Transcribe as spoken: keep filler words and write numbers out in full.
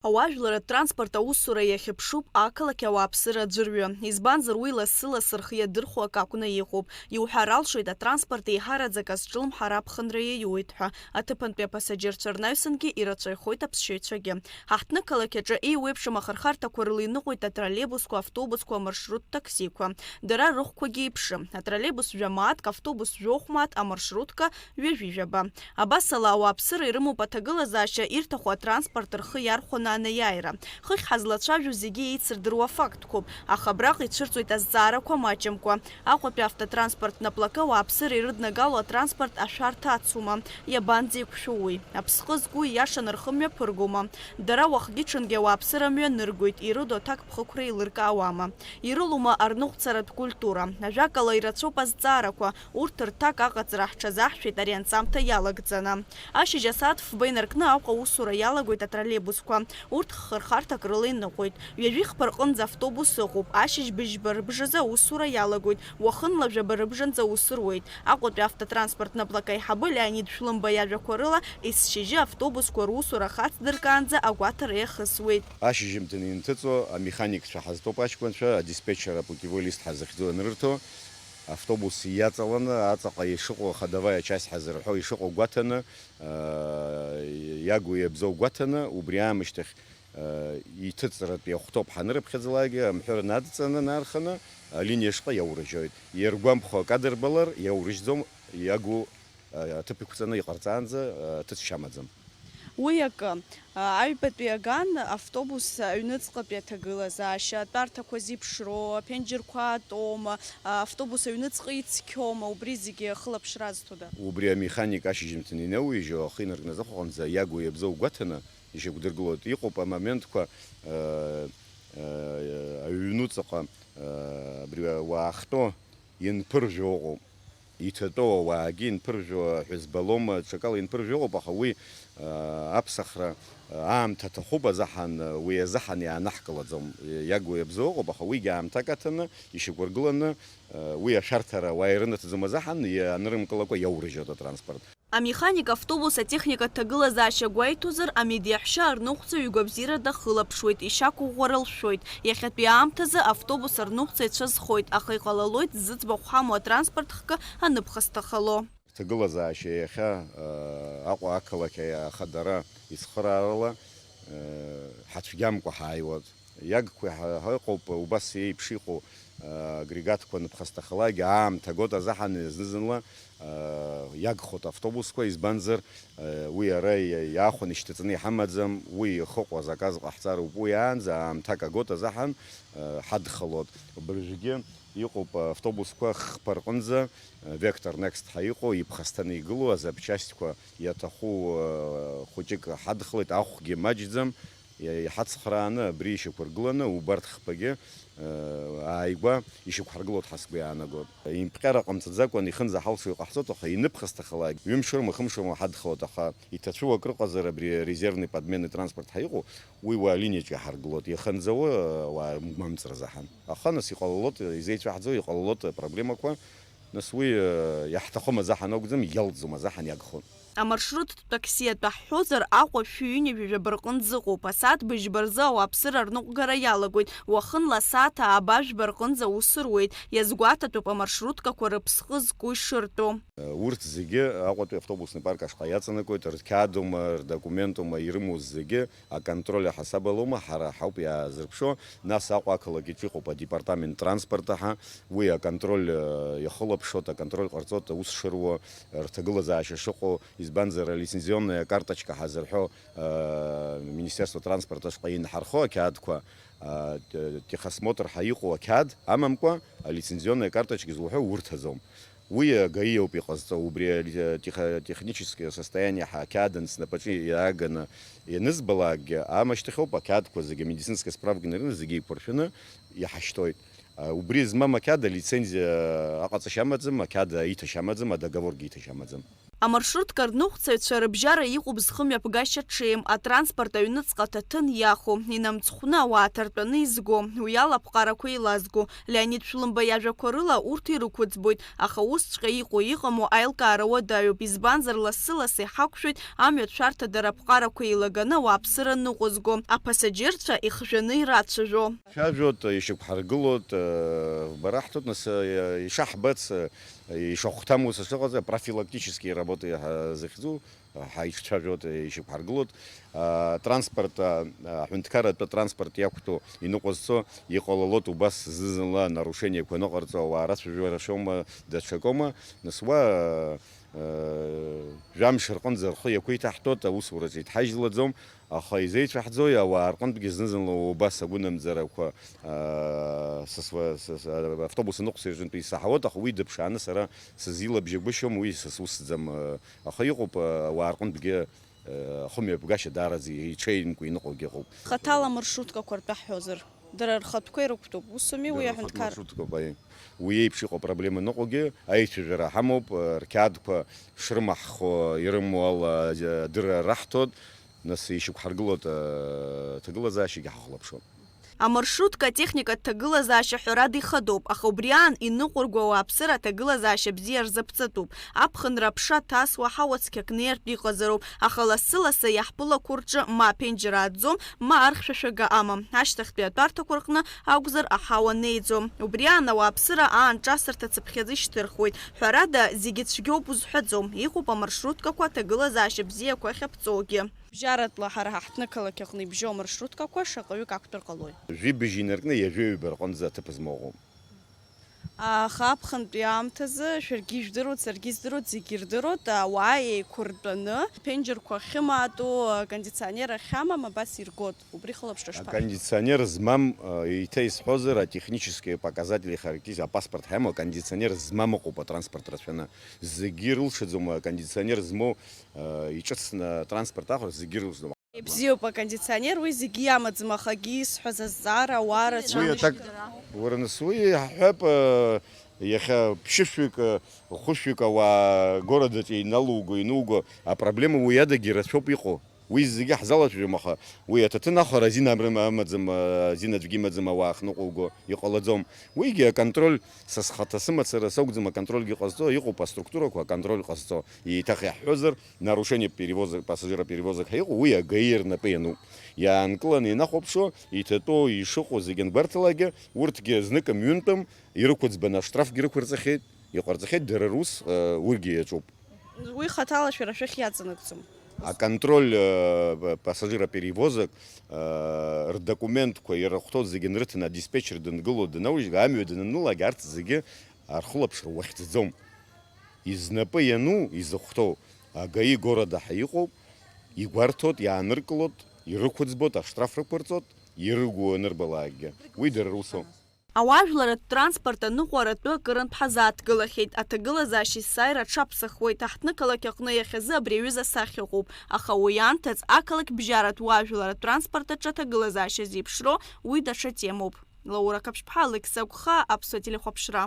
Ауаажәларратә транспорт аусура иахьыԥшуп ақалақь ауааԥсыра аӡәырҩы, избанзар, уи лассы-лассы рхы иадырхәо акы акәны иҟоуп. Иуҳәар алшоит, атранспорт еиҳараӡак азҿлымҳара аԥхынра иаиуеит ҳәа. Аҭыԥантәи апассаџьырцәа рнаҩсангьы ирацәаҩхоит аԥсшьаҩцәагьы. Ҳаҳҭнықалақь аҿы еиуеиԥшым ахырхарҭақәа рыла иныҟәоит атроллеибусқәа, автобусқәа, амаршруттә таксиқәа. Дара рыхәқәагьы еиԥшым. Атроллеибус жәа мааҭк, автобус жәохә мааҭ, амаршрутка ҩажәи жәаба. Абасала, ауааԥсыра ирымоуп аҭагылазаашьа ирҭаху атранспорт рхы иархәаны анеиааира. Хыхь ҳазлацәажәо зегьы еицырдыруа фактқәоуп, аха абраҟа ицәырҵуеит азҵаарақәа маҷымкәа. Аҟәатәи автотранспорт наплакы ауааԥсыра ирыднагало атранспорт ашәарҭа ацума? Иабанӡеиқәшәо уи? Аԥсҟы зку ииашаны рхы мҩаԥыргома? Дара уахгьы-ҽынгьы ауааԥсыра мҩаныргоит, ирыду аҭакԥхықәра еилыркаауама? Ирылоума арныҟәцаратә культура? Ажәакала, ирацәоуп азҵаарақәа, урҭ рҭак аҟаҵара ҳҽазаҳшәеит ари анҵамҭа иалагӡаны. Ашьыжь асааҭ фба инаркны Аҟәа аусура иалагоит атроллеибусқәа. Урҭ хырхарҭак рыла иныҟәоит. Ҩажәи хԥа рҟынӡа автобус ыҟоуп. Ашьыжь быжьба рыбжазы аусура иалагоит. Уахынла жәаба рыбжанӡа аус руеит. Аҟәатәи автотранспорт наплак аиҳабы Леонид Шәлымба иажәақәа рыла, есшьыжьы автобусқәа русура хацдыркаанӡа агәаҭара иахысуеит. Ашьыжьымҭан инҭыҵуа амеханикцәа ҳазҭоуп аҷкәынцәа, адиспетчер апутевой лист ҳазыхьӡу анрырҭо, автобус иаҵаланы, аҵаҟа ишыҟоу ходовая часть ҳазырҳәо ишыҟоу гәаҭаны, аа, иагу иабзоу гәаҭаны, убри аамышьҭахь, аа, иҭыҵратә иахәҭоуп ҳанрыԥхьаӡалакгьы, амҳәыр надҵаны, нарханы, алиниа ашҟа иаурыжьоит. Иаргәамԥхо акы адырбалар, иаурыжьӡом, иагу аҭыԥ иқәҵаны иҟарҵаанӡа, аҭыҵшьа амаӡам. Уи акы, аҩбатәи аган автобус аҩныҵҟатәи аҭагылазаашьа, атәарҭақәа зеиԥшроу, аԥенџьырқәа аатәоума, автобус аҩныҵҟа ицқьоума, убри зегьы ахылаԥшра азҭода? Убри амеханик ашьыжьымҭан инеиуижьо, ахы инаркны азахәаҟынӡа иагу иабзоу гәаҭаны ишьақәдыргылоит. Иҟоуп амоментқәа, э, э, аҩнуҵаҟа, э, абри уаахтәоу инԥыржәо ыҟоуп. Иҭатәоу ауаагьы инԥыржәо ҳәызбалома, ҽакала инԥыржәо ыҟоуп, аха уи, аа, аԥсахра, аа, аамҭа аҭахуп азыҳәан, уи азыҳәан иаанаҳкылаӡом. Иагу иабзоу ыҟоуп, аха уигьы аамҭак аҭаны, ишьақәыргыланы, аа, уи ашәарҭара ауаа ирынаҭаӡом азыҳәан, ианырымкылакәа иаурыжьуеит атранспорт. Амеханик автобус атехника ҭагылазаашьа гәеиҭозар, амедиаҳәшьа арныҟәцаҩ игәабзиара дахылаԥшуеит, ишьақәыӷәӷәара лшәоит. Иахьатәи аамҭазы автобус арныҟәцаҩцәа зхоит, аха иҟалалоит зыӡбахә ҳамоу атранспорт хкы аныԥхасҭахало. Ҭагылазаашьа иахьа, э, Аҟәа ақалақь ахадара ицхыраарала, э, ҳацәгьамкәа ҳааиуеит. Иагқәа ҳа-, ҳа-, ыҟоуп, убас еиԥш иҟоу, э, агрегатқәа аныԥхасҭахалакгьы аамҭа агоит азыҳәан зны-зынла, э, иагхоит автобусқәа, избанзар, э, уи ара иа-, иаахәаны ишьҭаҵаны иҳамаӡам, уи ихыҟоу азаказ ҟаҳҵароуп, уи аанӡа аамҭак агоит азыҳәан, э, ҳадхалоит. Абыржәгьы иҟоуп автобусқәа хԥа рҟынӡа, э, Vector Next ҳәа иҟоу, иԥхасҭаны игылоу азапчастьқәа иаҭаху, э, хәыҷык ҳадхалеит, ахәгьы маҷӡам, иа-, иҳацхрааны, абри ишьақәыргыланы, убарҭ хԥагьы, э, ааигәа ишьақәҳаргылоит ҳәа сгәы иаанагоит. Импҟьара ҟамҵаӡакәан ихынӡаҳалшо иҟаҳҵоит, аха иныԥхасҭахалак, ҩымшроума, хымшроума ҳадхалоит, аха иҭацәу акрыҟазар абри резервный подменный транспорт ҳәа иҟоу, уи уа алиниаҿ иаҳаргылоит, иаханӡауа, уаа мамҵра заҳан. Аха нас иҟалалоит, изеицәаҳӡо иҟалалоит апроблемақәа, нас уи, э, иаҳҭахым азаҳан акәӡам, иалҵӡом азаҳан иагхоит. Амаршруттә такси атәы ҳҳәозар, Аҟәа шәи ҩынҩажәи жәаба рҟынӡа ыҟоуп. Асааҭ быжьба рзы ауааԥсыра арныҟәгара иалагоит. Уахынла асааҭ ааба жәба рҟынӡа аус руеит. Иазгәаҭатәуп амаршруткақәа рыԥсҟы зку ишыртәу. Урҭ зегьы Аҟәатәи автобусный парк ашҟа иаҵанакуеит, рқьаадума, рдокументума ирымоу зегьы аконтроль аҳасаб алоума, ҳара ҳауп иаазырԥшуа. Нас Аҟәа ақалақь аҿы иҟоуп адепартамент транспорта ҳәа, уи аконтроль, э, иахылаԥшуеит, аконтроль ҟарҵоит, аус шыруа, рҭагылазаашьа шыҟоу, избанзар, алицензионная карточка ҳазырҳәо, э, Министерство транспорта ашҟа инҳархо ақьаадқәа, э, т-, техосмотр ҳәа иҟоу ақьаад амамкәа, алицензионная карточка зуҳәо урҭаӡом. Уи агаи ауп иҟазҵо, убри али-, тех-, техническое состояние ҳәа ақьаад снапаҿы иааганы ианызбалакгьы, амышьҭахь ауп ақьаадқәа зегьы, амедицинская справка инаркны зегьы еиқәыршәаны иҳашьҭоит. А, убри змам ақьаад алицензиа аҟаҵашьа амаӡам, ақьаад аиҭашьа амаӡам, адоговоргьы иҭашьа амаӡам. Амаршрутка рныҟәцаҩцәа рыбжьара иҟоуп зхымҩаԥгашьа ҽеим, атранспорт аҩныҵҟа аҭаҭын иахо, инамҵхәны ауаа ҭартәаны изго, уи ала аԥҟарақәа еилазго. Леонид Шәлымба иажәақәа рыла, урҭ ирықәыӡбоит, аха усҵәҟьа иҟоу-иҟаму аилкаара уадаҩуп, избанзар, лассы-лассы иҳақәшәоит амҩатә шәарҭа дара аԥҟарақәа еилаганы ауааԥсыра ныҟәызго, аԥасаџьырцәа ихжәаны ирацәажәо. Цәажәоит, ишьақәҳаргылоит, э, бара ҳтәы, нас, э, ишаҳбац, э, ишахәҭам ус шыҟаз, профилактические работы ҳа-, захьӡу, ҳаицәажәоит, ишьақәҳаргылоит. А, транспорт, а, аҳәынҭқарратә транспорт иақәтәоу иныҟәызцо иҟалалоит убас зны-зынла нарушениеқәа аныҟарҵо, ауаа рацәажәара шоума, даҽакома, нас уа, а, жәамш рҟынӡа рхы иақәиҭаҳтәуеит, аусураҿы иҭҳажьлаӡом, аха изеицәаҳӡои, ауаа рҟынтәгьы зны-зынла убас агәынамӡарақәа, а, сасуа-, сас-, автобус аныҟәцаҩ рҿынтә исаҳауеит, аха уи дыԥшааны сара сызилабжьагәышьом, уи са сусӡам, а, Аха иҟоуп, э, ауаа рҟынтәгьы, э, ахымҩаԥгашьа даараӡа иҽеимкәа иныҟәогьы ыҟоуп. Хаҭала амаршруткақәа ртәы ҳҳәозар, дара рхатәқәа ирықәтәоуп, ус ауми, уи Дара рхатә аҳәынҭқар? Маршруткоуп, аиеи. Уи еиԥш иҟоу апроблема ныҟәогьы аицәажәара ҳамоуп, э, рқьаадқәа шрымаҳхо ирымоу ала, э, адырра раҳҭоит, нас ишьақәҳаргылоит, э, аҭагылазаашьагьы ҳахылаԥшуеит. Амаршрутка атехникатә ҭагылазаашьа ҳәарада ихадоуп, аха убри аан иныҟәырго ауааԥсыра аҭагылазаашьа бзиа рзаԥҵатәуп. Аԥхынра аԥша ҭасуа ҳауа цқьак неиртә иҟазароуп, аха лассы-лассы иаҳԥылақәо рҿы ма аԥенџьыр ааӡом, ма архьшәашәага амам. Ашьҭахьтәи атәарҭақәа рҟны акәзар аҳауа неиӡом. Убри аан ауааԥсыра аан ҿасырҭа цыԥхьаӡа ишьҭырхуеит. Ҳәарада, зегьы цәгьоуп узҳәаӡом, иҟоуп амаршруткақәа аҭагылазаашьа бзиақәа ахьаԥҵоугьы. Бжьаратәла ҳара ҳаҳҭнықалақь аҟны ибжьоу амаршруткақәа шаҟаҩык ақәтәар ҟалои? Жәибжь инаркны ҩажәа-ҩба рҟынӡа аҭыԥ змоу ыҟоуп. Аха аԥхынтәи аамҭазы шәаргьы ижәдыруеит, саргьы издыруеит, зегьы ирдыруеит, ауаа еиқәыртәаны, ԥенџьырқәа ахьымаату, акондиционер ахьамам, абас иргоит. Убри хылаԥшра шԥа? Акондиционер змам, э, еиҭа исҳәозар, атехнические показатели характеристики, апаспорт ҳамоу, акондиционер змам ыҟоуп атранспорт рацәаны. Зегьы ирылшаӡом, акондиционер змоу, э, иҿыцны атранспорт ахәра зегьы ирылшаӡом. Ибзиоуп акондиционер, уи зегьы иамаӡам, аха акгьы исҳәаз азҵаара ауаа рацәан. Уи аҭак, уара, нас уи иаҳҳәап, э, иахьа ԥшьышәҩык, э, хәышәҩык ауаа городаҿы иналуго, инуго, апроблема уи адагьы рацәоуп иҟоу. Уи зегьы ҳзалацәажәом, аха уи аҭаҭын ахәара азин амрым-, амаӡам, азин аӡәгьы имаӡам, ауаа ахныҟәылго иҟалаӡом. Уигьы аконтроль, са схаҭа сымацара сакәӡам аконтрольгьы ҟазҵо, иҟоуп аструктурақәа аконтроль ҟазҵо. Еиҭах иаҳҳәозар, нарушение перевозок, пассажироперевозок ҳәа иҟоу, уи агаи рнапы иануп. Иаанкыланы инахәаԥшуа, иҭатәоу ишыҟоу зегьы ангәарҭалакгьы, урҭгьы зныкым-ҩынтәым ирықәыӡбаны аштрафгьы рықәырҵахьеит, иҟарҵахьеит, дара рус, э, ургьы иаҿуп. Уи хаҭала шәара шәахь иаҵанакӡом. Аконтроль, э, пассажироперевозок, э, рдокументқәа ирыхәҭоу зегьы нрыҭаны адиспетчер дынгыло данаужьга, амҩа дананылага, арҭ зегьы архылаԥшра уахьӡаӡом. Изнапы иану, изыхәҭоу, агаи города ҳәа иҟоуп, игәарҭоит, иааныркылоит, ирықәыӡбоит, аштраф рықәырҵоит, ирыгу анырбалакгьы. Уи дара русоуп. Ауаажәларратә транспорт аныҟәаратәы акырынтә ҳазааҭгылахьеит, аҭагылазаашьа есааира аҽаԥсахуеит, аҳҭнықалақь аҟны иахьазы абри аҩыза асахьа ыҟоуп, аха уи анҭыҵ ақалақь бжьаратә уаажәларратә транспорт аҿы аҭагылазаашьа зеиԥшроу уи даҽа темоуп. Лаура Қаԥшьԥҳа, Алықьса Гәхаа, Аԥсуа телехәаԥшра.